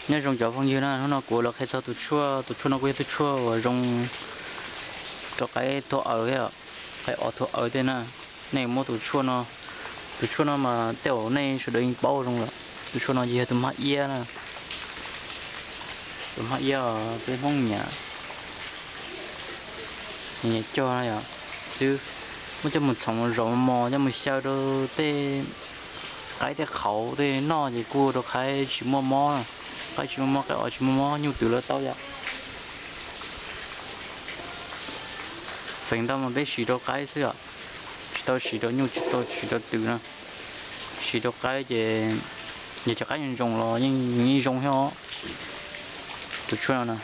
Nyob zoo cov phooj ywg na, hnub no kuv los qhia txog tus tshuaj, tus tshuaj no kuj yog tus tshuaj uas zoo rau qaib tuag aws thiab, qaib os tuag aws tej na. Nej muab tus tshuaj no, tus tshuaj no mas tej zaum nej sawv daws yeej paub zoo lawm, tus tshuaj no ces yog tus hmab iab na, tus hmab iab peb Hmoob nyiam, nyiam cog no yom, xwb, muab coj mus txhoov zaum mos mos coj mus xyaw rau tej qaib tej qhauv tej noj ces kuj ua rau qaib tsis muaj mob, qaib tsis muaj mob, qaib os tsis muaj mob, nyuj twm los tau yom. Feem ntau mas peb siv rau qaib xwb os, tsis tau siv rau nyuj, tsis tau siv rau twm na. Siv rau qaib ces yog cov qaib ntsoos los yeej zoo thiab os. Tus tshuaj no